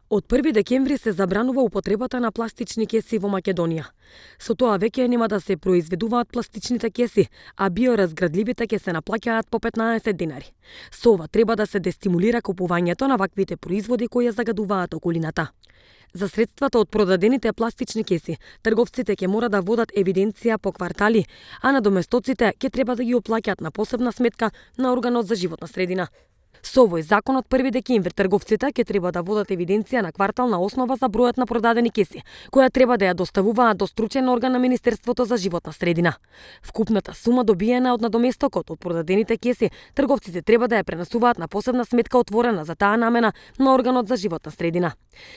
Од 1 декември се забранува употребата на пластични кеси во Македонија. Со тоа веќе нема да се произведуваат пластичните кеси, а биоразградливите ќе се наплаќаат по 15 денари. Со ова треба да се дестимулира купувањето на ваквите производи кои ја загадуваат околината. За средствата од продадените пластични кеси, трговците ќе мора да водат евиденција по квартали, а надоместоците ќе треба да ги оплаќаат на посебна сметка на органот за животна средина. Со овој закон од 1 декември трговците ќе треба да водат евиденција на квартална основа за бројот на продадени кеси, која треба да ја доставуваат до стручен орган на Министерството за животна средина. Вкупната сума добиена од надоместокот од продадените кеси, трговците треба да ја пренесуваат на посебна сметка отворена за таа намена на органот за животна средина.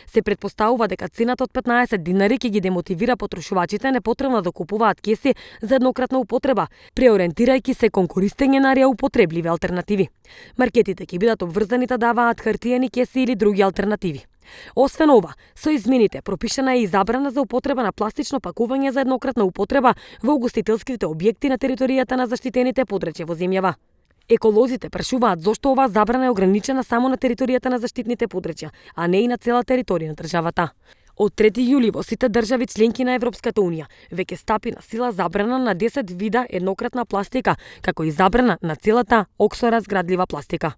Се претпоставува дека цената од 15 динари ќе ги демотивира потрошувачите непотребно да купуваат кеси за еднократна употреба, преориентирајќи се кон користење на реупотребливи алтернативи. Маркетите ќе бидат обврзани да даваат хартиени кеси или други алтернативи. Освен ова, со измените пропишана е и забрана за употреба на пластично пакување за еднократна употреба во угостителските објекти на територијата на заштитените подрачја во земјава. Еколозите прашуваат зошто оваа забрана е ограничена само на територијата на заштитните подрачја, а не и на цела територија на државата. Од 3 јули во сите држави членки на Европската унија веќе стапи на сила забрана на 10 вида еднократна пластика, како и забрана на целата оксоразградлива пластика.